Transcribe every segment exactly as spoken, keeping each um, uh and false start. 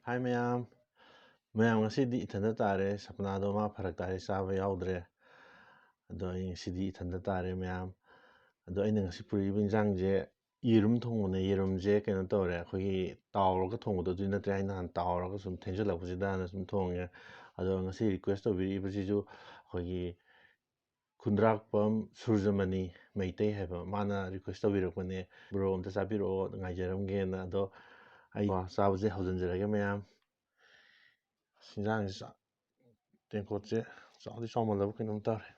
ꯍꯥꯏ ꯃꯌꯥꯝ, ꯃꯌꯥꯝ ꯉꯁꯤꯗꯤ ꯏꯊꯟꯗ ꯇꯥꯔꯦ꯫ ꯁꯄꯅꯥꯗꯣ ꯃꯥ ꯐꯔꯛ ꯇꯥꯔꯦ, ꯆꯥꯕ ꯌꯥꯎꯗ꯭ꯔꯦ꯫ ꯑꯗꯣ ꯑꯩ ꯉꯁꯤꯗꯤ ꯏꯊꯟꯗ ꯇꯥꯔꯦ ꯃꯌꯥꯝ꯫ ꯑꯗꯣ ꯑꯩꯅ ꯉꯁꯤ ꯄꯨꯔꯛꯏꯕ ꯏꯟꯖꯥꯡꯁꯦ ꯌꯦꯔꯨꯝ ꯊꯣꯡꯕꯅꯦ꯫ ꯌꯦꯔꯨꯝꯁꯦ ꯀꯩꯅꯣ ꯇꯧꯔꯦ, ꯑꯩꯈꯣꯏꯒꯤ ꯇꯥꯎꯔꯒ ꯊꯣꯡꯕꯗꯣ ꯑꯗꯨꯗꯤ ꯅꯠꯇ꯭ꯔꯦ꯫ ꯑꯩ ꯅꯍꯥꯟ ꯇꯥꯎꯔꯒ ꯁꯨꯝ ꯊꯦꯡꯖꯤꯜꯂꯛꯄꯁꯤꯗꯅ ꯁꯨꯝ ꯊꯣꯡꯉꯦ꯫ ꯑꯗꯣ ꯉꯁꯤ request ꯇꯧꯕꯤꯔꯛꯏꯕꯁꯤꯁꯨ ꯑꯩꯈꯣꯏꯒꯤ ꯈꯨꯟꯗ꯭ꯔꯥꯛꯄꯝ ꯁꯨꯔꯖꯃꯅꯤ ꯃꯩꯇꯩ ꯍꯥꯏꯕ, ꯃꯥꯅ request ꯇꯧꯕꯤꯔꯛꯄꯅꯦ, "Bro, ꯑꯝꯇ ꯆꯥꯕꯤꯔꯛꯑꯣ, ꯉꯥꯏꯖꯔꯝꯒꯦꯅ"꯫ ꯑꯗꯣ ꯑꯩ ꯆꯥꯕꯁꯦ ꯍꯧꯖꯤꯟꯖꯔꯒꯦ ꯃꯌꯥꯝ꯫ ꯏꯟꯖꯥꯡꯁꯦ ꯆꯥ-, ꯇꯦꯡꯀꯣꯠꯁꯦ ꯆꯥꯎꯗꯤ ꯆꯥꯎꯃꯜꯂꯕ ꯀꯩꯅꯣꯝ ꯇꯧꯔꯦ꯫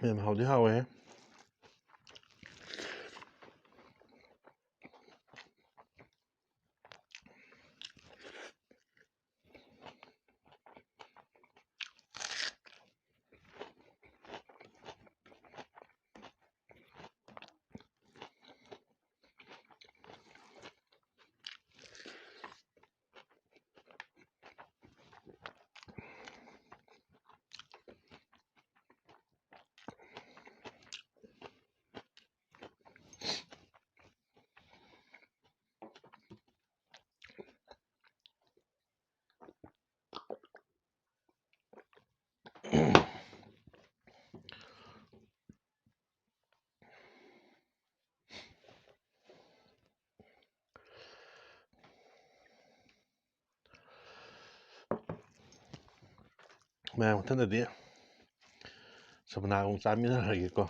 ꯌꯥꯝ ꯍꯥꯎꯗꯤ ꯍꯥꯎꯋꯦ꯫ ꯃꯌꯥꯝ ꯃꯊꯪꯗꯗꯤ ꯁꯕꯅꯥꯒ ꯑꯃꯨꯛ ꯆꯥꯃꯤꯟꯅꯔꯒꯦꯀꯣ꯫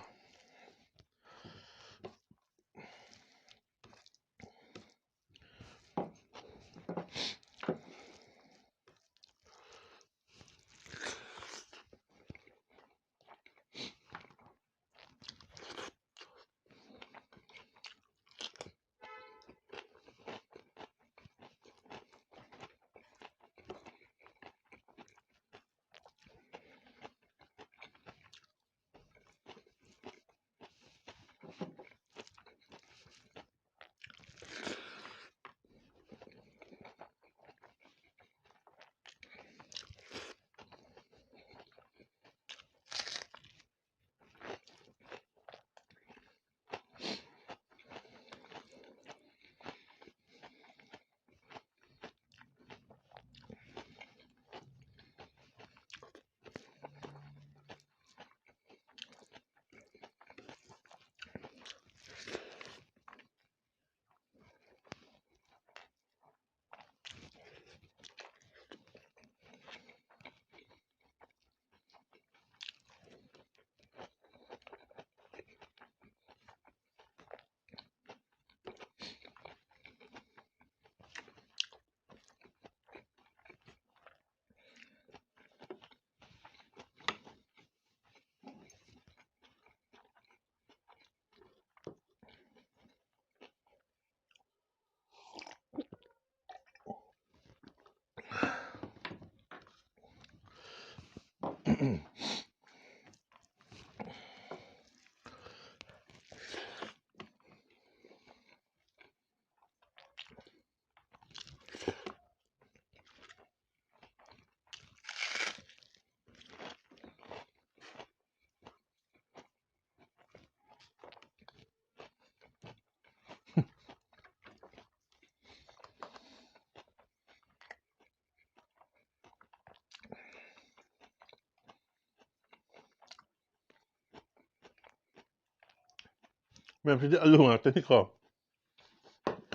ꯃꯌꯥꯝꯁꯤꯗꯤ ꯑꯂꯨ ꯉꯥꯛꯇꯅꯤꯀꯣ꯫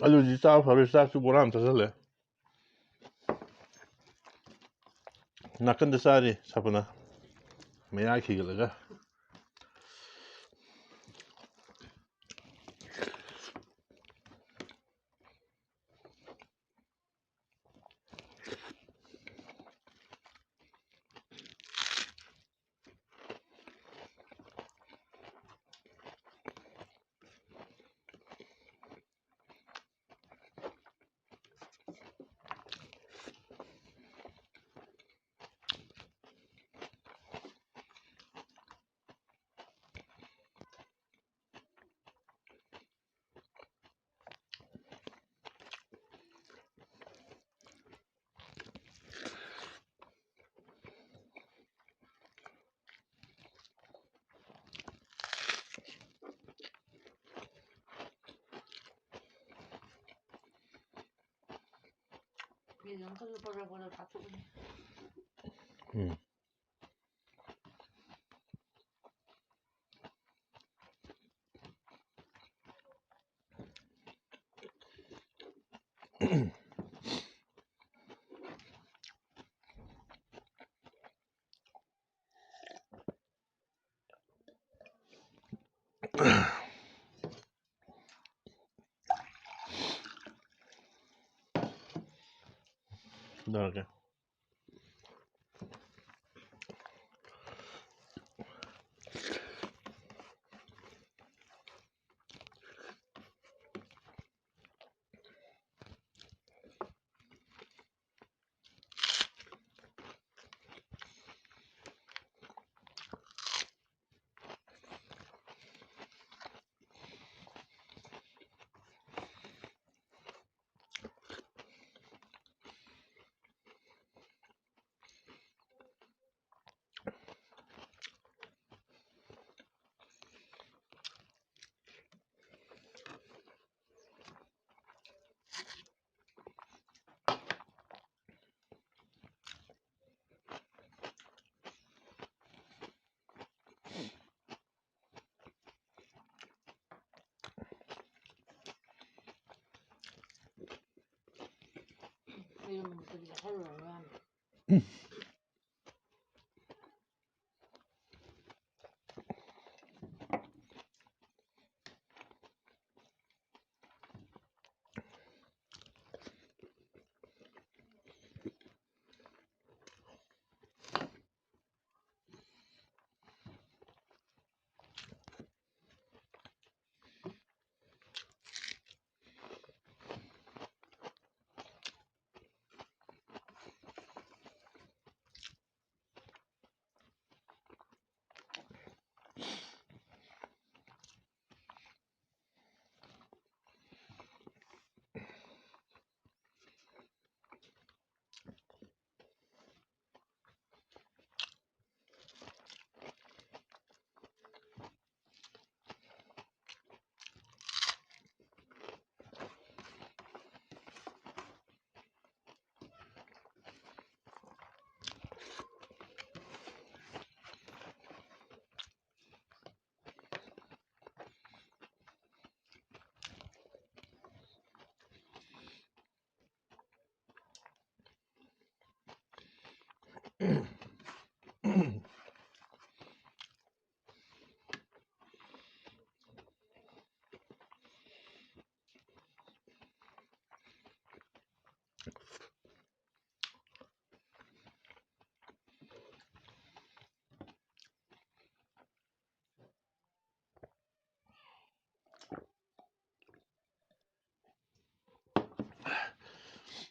ꯑꯂꯨꯁꯤ ꯆꯥꯕ ꯐꯔꯣꯏ, ꯆꯥꯛꯁꯨ ꯕꯣꯔꯥ ꯑꯃ ꯆꯥꯁꯤꯜꯂꯦ꯫ ꯅꯥꯀꯟꯗ ꯆꯥꯔꯤ ꯁꯄꯅ ꯃꯌꯥ ꯈꯤꯒꯠꯂꯒ꯫ ꯎꯝ꯫ ꯀꯩꯗꯧꯔꯒꯦ? ꯂꯩꯔꯝꯕꯅꯤ, ꯀꯔꯤ ꯆꯥꯁꯜꯂꯨꯔꯒꯦ ꯍꯥꯏꯅ꯫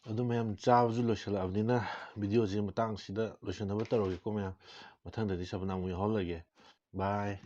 ꯑꯗꯨ ꯃꯌꯥꯝ, ꯆꯥꯕꯁꯨ ꯂꯣꯏꯁꯤꯜꯂꯛꯑꯕꯅꯤꯅ videoꯁꯤ ꯃꯇꯥꯡꯁꯤꯗ ꯂꯣꯏꯁꯤꯟꯅꯕ ꯇꯧꯔꯒꯦꯀꯣ ꯃꯌꯥꯝ꯫ ꯃꯊꯪꯗꯗꯤ ꯁꯕꯅꯥ ꯑꯃꯨꯛ ꯌꯥꯎꯍꯜꯂꯒꯦ꯫ Bye꯫